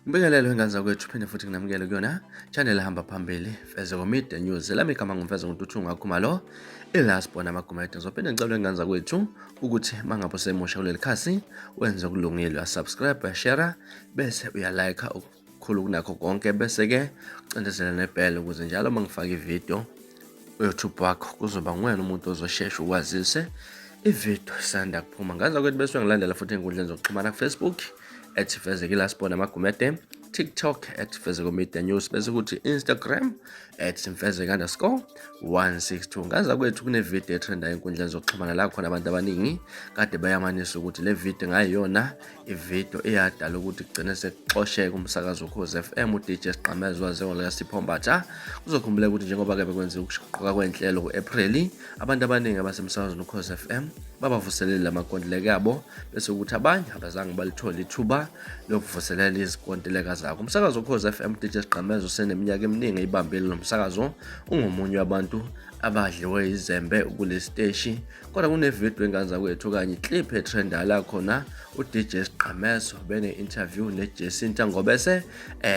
Ngibingelele ingane zakwethu, phinde futhi nginamukele kuyona channel ehamba phambili, Fezeko Media News. Lami igama nguMfezeko Ntuthunga Khumalo, ilast born amaGumede. Ngizophinde ngicele ingane zakwethu ukuthi mangabe usemusha kuleli khasi wenze okulungile, uyasubscribe, uyashare, bese uyalike okukhulu kunakho konke, bese-ke ucindezele nebhele ukuze njalo uma ngifaka ividiyo uYouTube wakho kuzoba nguwena umuntu ozoshesha ukwazise ividiyo isanda kuphuma. Ngaza kwethu bese uyangilandela futhi ey'nkundleni zokuxhumana kuFacebook at Fezekile Asibona Magumede, TikTok at Fezeko Media News, bese kuthi Instagram at Mfezeka_162. Ngaza kwethu kunevidiyo etrendayo ey'nkundleni zokuxhumana la khona abantu abaningi kade bayamanisa ukuthi le vidiyo ngayiyona ividiyo eyadala ukuthi kugcine sekuxosheka umsakazo Ukhozi FM uDJ Sigqamezo waziwa likaSipho Mbatha. Kuzokhumbuleka ukuthi njengoba-ke bekwenziwa ukuqoka kwenhlelo ku-Ephreli, abantu abaningi abasemsakazweni Ukhozi FM babavuselele amakontileka abo, bese ukuthi abanye abazange balithole ithuba lokuvuselela izikontileka zabo. Umsakazo Ukhozi FM DJ Sigqamezo useneminyaka eminingi eyibambile lo msakazo, ungomunye wabantu abadliwe izembe kulesiteshi. Kodwa kunevidiyo engane zakwethu okanye iclip etrenda la khona uDJ Sigqamezo bene-interview neJacinta Ngobese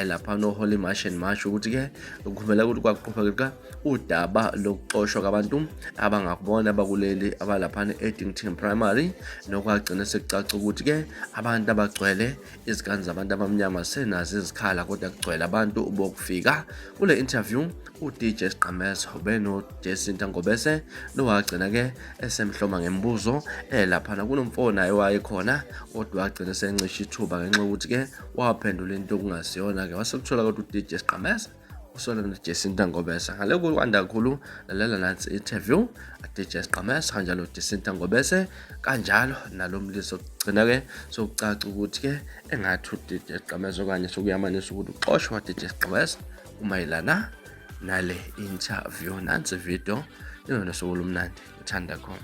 lapha noHolly March and March, ukuthi-ke kukhumela ukuthi kwaqhubeka udaba lokuxoshwa kwabantu abangakubona abakuleli abalaphana e-Addington Primary, nokwagcina sekucaca ukuthi-ke abantu abagcwele izikani zabantu abamnyama senazo izikhala, kodwa kugcwele abantu bokufika. Kule interview uDJ Sigqamezo benoJacinta Ngobese nowagcina-ke esemhloma ngemibuzo laphana kunomfo naye wayekhona, kodwa wagcina esencisha ithuba ngenxa yokuthi-ke waphendula into okungasiyona-ke, wase kuthola kodwa uDJ Sigqameza usola noJacinta Ngobese. Ngale kwanda kakhulu, lalela nansi interview DJ Sigqameza kanjalo Jacinta Ngobese kanjalo nalo mlisa okugcina-ke sokucaca ukuthi-ke engathi uDJ Sigqameza okanye sokuyamanisa ukuthi uxoshwa DJ Sigqameza umayelana nale interview. Nansi video yona soku olumnandi ngithanda khona.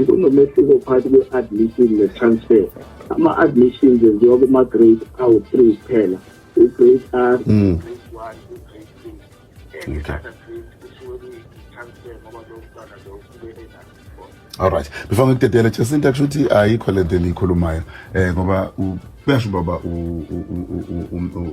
Kunomehluko phakathi kwe-admission ne-transfer. Ama-admissions enziwa kuma-grade awu-three kuphela, u-grade R, grade 1, u-grade 2. Any other grade kusuke kuyi-transfer ngoba lowo mntwana lo ube enaso isikole. Alright. Before ngikudedele, Jacinta, kusho ukuthi ayikho lento eniyikhulumayo ngoba kuyasho baba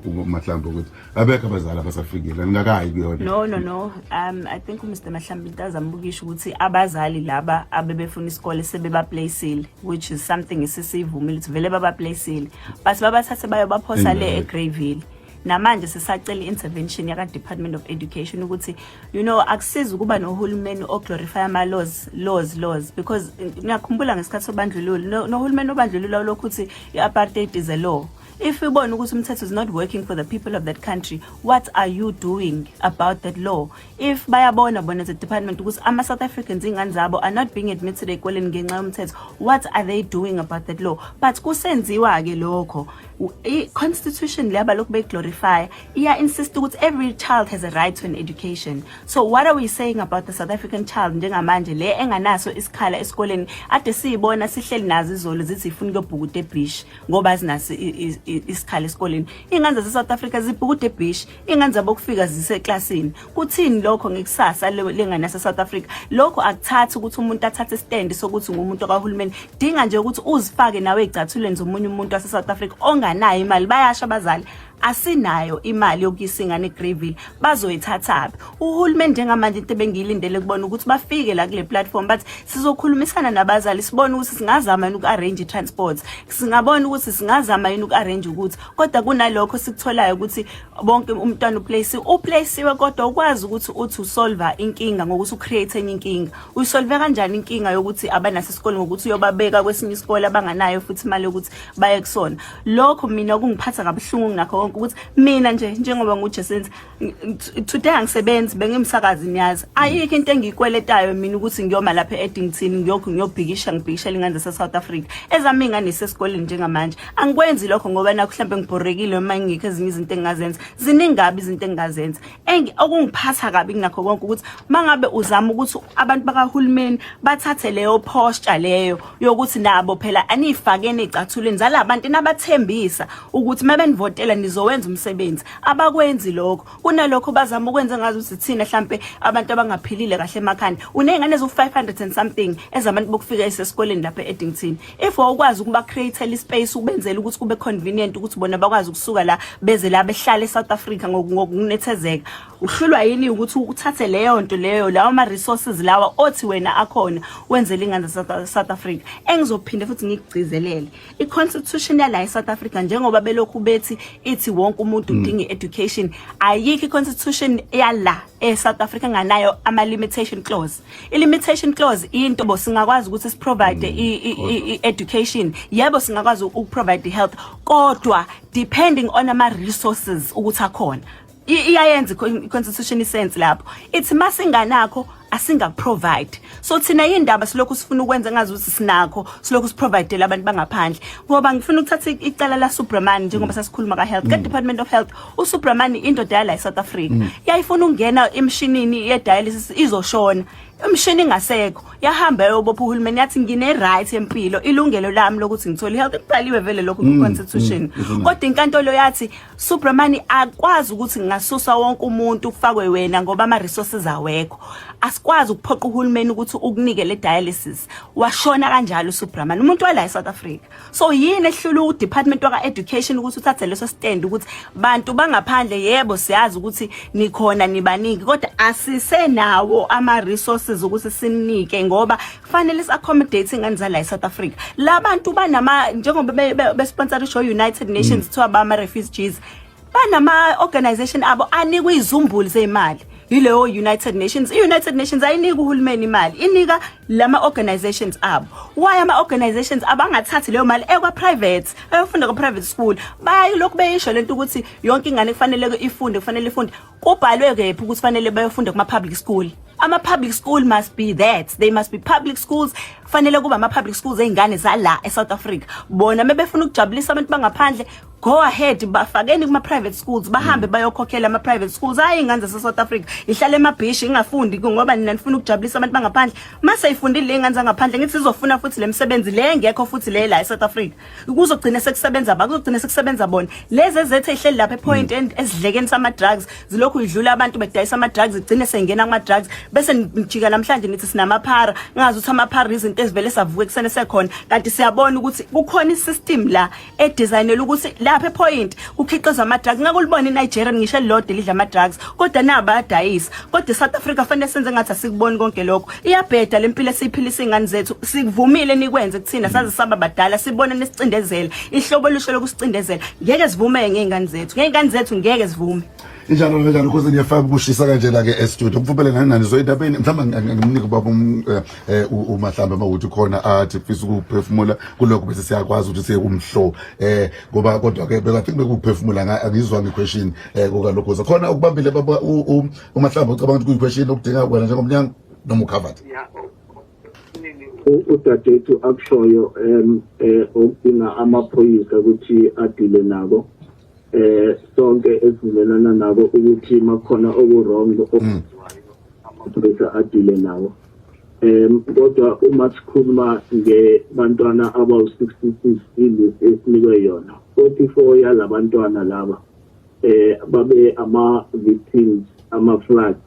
uMahlambo ukuthi abekho abazali abasafikile, ningakayi kuyona. No. I think uMr Mahlambi into azambukisha ukuthi abazali laba abebefuna isikole sebebaplacile, which is something esisivumile ukuthi vele babaplacile. But babathathe bayobaphosa le eGreyville. Namanje sisacela i-intervention yaka Department of Education ukuthi akusizi ukuba nohulumeni oglorify ama laws, laws, laws, because ngiyakhumbula ngesikhathi sobandlululo nohulumeni obandlululo lokhu uthi i-apartheid is a law. If ubona ukuthi umthetho is not working for the people of that country, what are you doing about that law? If bayabona bona as a department ukuthi ama-South Africans iy'ngane zabo are not being admitted ey'koleni ngenxa yomthetho, what are they doing about that law? But kusenziwa-ke lokho. I-constitution le abalokhu beyiglorify iya-insist ukuthi every child has a right to an education. So what are we saying about the South African child njengamanje le enganaso isikhala esikoleni, ade siyibona sihleli nazo izolo zithi ifuna ukuyobhukuda ebeach ngoba zinaso isikhala esikoleni? Iy'ngane zase-South Africa zibhukuda ebeach, iy'ngane zabo kufika ziseklasini. Kuthini lokho ngekusasa lengane yase-South Africa? Lokho akuthathi ukuthi umuntu athathe istand sokuthi ngumuntu kahulumeni. Dinga nje ukuthi uzifake nawe ey'cathulweni zomunye umuntu wase-South Africa onganayo imali. Bayasho abazali, asinayo imali yokuyisa ingane eGreyville, bazoyithathaphi? Uhulumeni njengamanje, into ebengiyilindele kubona ukuthi bafike la kule platform bathi sizokhulumisana nabazali, sibone ukuthi singazama yini uku-arrange i-transport, singabona ukuthi singazama yini uku-arrange ukuthi, kodwa kunalokho sikutholayo ukuthi bonke umntwana uplace uplaceiwe, kodwa ukwazi ukuthi uthi usolva inkinga ngokuthi ucreate enye inkinga. Uyisolve kanjani inkinga yokuthi abanaso isikole ngokuthi uyobabeka kwesinye isikole abanganayo futhi imali yokuthi baye kusona? Lokho mina okungiphatha kabuhlungu ngakho konke ukuthi mina nje njengoba nguJacinta today angisebenzi, bengimsakazi, niyazi ayikho into engiyikweletayo mina ukuthi ngiyoma lapha e-Addington ngiyokhu ngiyobhikisha, ngibhikishela ingane zase-South Africa. Ezami iy'ngane zisesikoleni njengamanje. Angikwenzi lokho ngoba nakho mhlawumbe ngibhorekile noma ngikho ezinye izinto engingazenza. Ziningi kabi izinto engingazenza. Okungiphatha kabi kunakho konke ukuthi mangabe uzama ukuthi abantu bakahulumeni bathathe leyo posture leyo yokuthi nabo phela aniyifakeni ey'cathulweni zala bantu nabathembisa ukuthi uma benivotela. Sizowenza umsebenzi. Abakwenzi lokho. Kunalokho bazama ukwenza ngazi ukuthi thina mhlambe abantu abangaphilile kahle emakhanda. Uney'ngane eziwu-500 and something ezabantu bokufika esesikoleni lapha e-Addington. If wawukwazi ukuba create ispace, ukubenzela ukuthi kube convenient ukuthi bona bakwazi ukusuka la beze la, behlale eSouth Africa ngokunethezeka, uhlulwa yini ukuthi uthathe leyo nto leyo, lawo ma resources lawa othi wena akhona, wenzele ingane South Africa? Engizophinde futhi ngikugcizelele, i-constitution yala eSouth Africa, njengoba belokhu bethi ithi wonke umuntu udinga i-education, ayikho i-constitution yala eSouth Africa nganayo ama-limitation clause. I-limitation clause into bo singakwazi ukuthi siprovide i-education, yebo, singakwazi ukuprovide i-health, kodwa depending on ama-resources ukuthi akhona. Iyayenza i-constitution isense lapho ithi masinganakho asingakuprovide. So thina yindaba silokhu sifuna ukwenza ngazi ukuthi sinakho, silokhu siprovidele abantu bangaphandle? Ngoba ngifuna ukuthatha icala la Subramani, njengoba sasikhuluma ka health, ka Department of Health. USubramani, indoda yala eSouth Africa, yayifuna ukungena emshinini ye dialysis, izoshona, imshini ingasekho. Yahamba yobopha uhulumeni, yathi, "Ngine right empilo, ilungelo lami lokuthi ngithole health." Kubhaliwe vele lokho ku constitution, kodwa inkantolo yathi, "Subramani, akwazi ukuthi ngingasusa wonke umuntu kufakwe wena ngoba ama resources awekho. Asikwazi ukuphoqa uhulumeni ukuthi ukunike le dialysis." Washona kanjalo uSubramani, umuntu wala eSouth Africa. So yini ehlula udepartment waka education ukuthi uthathe leso stand ukuthi bantu bangaphandle, yebo, siyazi ukuthi nikhona, nibaningi, kodwa asisenawo ama resources ukuthi sinike, ngoba kufanele si accommodate ingane zala eSouth Africa? Labantu banama, njengoba be sponsorisho United Nations, kuthiwa bama refugees, banama organization abo anikwa izumbulu zemali yileyo United Nations. I-United Nations ayinika uhulumeni imali, inika lama organizations abo. Why ama organizations abangathathi leyo mali ekwa private, ayofunda kwa private school? Bayilokhu beyisho lento ukuthi yonke ingane kufanele ifunde, kufanele ifunde. Kubhalwe kephi ukuthi kufanele bayofunda kuma public school? Ama public school must be that, they must be public schools. Kufanele kuba ama public schools ey'ngane zala eSouth Africa. Bona mebefuna ukujabulisa abantu bangaphandle, go ahead, bafakeni kuma private schools, bahambe bayokhokhela ama private schools. Hayi, ingane zase South Africa ihlala emabhishi ingafundi ngoba nina nifuna ukujabulisa abantu bangaphandle. Mase ifundile le ingane zangaphandle, ngithi sizofuna futhi lemsebenzi le engekho futhi le la eSouth Africa. Kuzogcina sekusebenza ba, kuzogcina sekusebenza bona lezi ezethe ehleli lapha epoint end esidlekeni sama drugs, zilokhu idlula abantu bedayisa ama drugs, igcine sengena kuma drugs. Bese nijika namhlanje nithi sinamaphara, ngazi ukuthi amaphara izinto ezivele savuka ekuseni sekhona, kanti siyabona ukuthi kukhona isystem la edesignela ukuthi lapha epoint kukhiqizwa ama drugs. Ngeke ulibone iNigeria ngisho elilodwa elidla ama drugs, kodwa naba bayadayisa. Kodwa eSouth Africa fanele senze ngathi asikuboni konke lokho. Iyabheda lempilo esiyiphilisa ingane zethu. Sikuvumile nikwenze kuthina saze saba badala, sibone nesicindezela, ihlobo olusho lokusicindezela. Ngeke sivume ngey'ngane zethu, ngey'ngane zethu ngeke sivume. Injalo kanjalo, Nkosi FM, kushisa kanjena ke e-studio. Mfubele ngani nani zoyindabeni, mhlawumbe ngimnike ubaba uMahlambe mawuthi khona athi ufisa ukuphefumula kulokho, bese siyakwazi ukuthi siye kumhlo, ngoba kodwa ke bekathi bekuphefumula, angizwa ngequestion kukalokho khona ukubambile baba uMahlambe. Ucabanga ukuthi kuyi-question okudinga wena njengomnyango noma ucovered? Udadewethu akushoyo okudinga amaphoyisa ukuthi adile nako, sonke esivumelana nako ukuthi makhona oku-wrong okwenziwayo, amaphoyisa adile nawo. Kodwa uma sikhuluma ngebantwana abawu-66, ilist esinikwe yona, 44 yalabantwana laba babe ama victims ama floods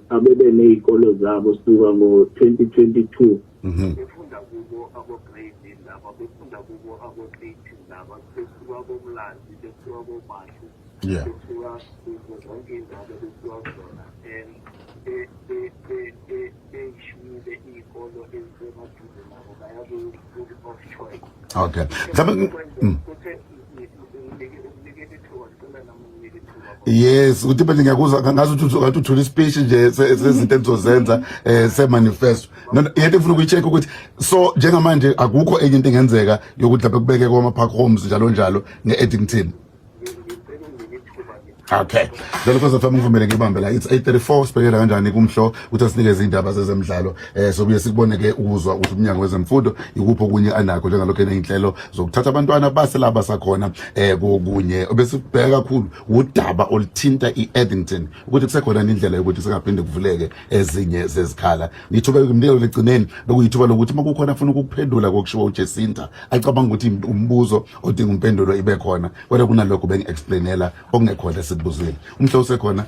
abebe nezikolo zabo suka ngo-2022, befunda kubo abo-grade laba, befunda kubo abo-8 laba, besuka koMlazi, besuka koMashu, besuka kuzo zonke iy'ndawo bebesuka kuzona, and beyishiyile iy'kolo ezisemaduze nabo, baya ku-school of choice. Okay, mhlawumbe Kuthe unginikele ithuba, ngicela nami unginike ithuba. Yes, ukuthi manje ngiyakuzwa ngazi ukuthi ngathi uthula ispeech nje sezinto enizozenza se manifesto. No, yento ngifuna ukuyi-check ukuthi so njengamanje akukho enye into engenzeka yokuthi lapha kubeke kwama park homes njalo njalo nge-Addington. Ngicela unginike ithuba. Okay. Lelo Khosi FM, ngivumele ngibambe la. It's 8:34. Sibhekela kanjani kumhlo ukuthi asinikeze indaba zezemidlalo. Sobuye sikubone ke ukuzwa ukuthi umnyango wezemfundo ikuphi okunye anakho, njengalokho eneyinhlelo zokuthatha abantwana base laba sakhona kokunye. Besibheka kakhulu udaba oluthinta iAddington, ukuthi kusekhona indlela yokuthi singaphinde kuvuleke ezinye zezikhala. Ngithuba kumnikelo legcineni bekuyithuba lokuthi makukhona afuna ukuphendula kokushiwo uJacinta, acabanga ukuthi umbuzo odinga impendulo ibe khona, kodwa kunalokho bengi-explainela okungekhona esikubuzile. Umhlo usekhona.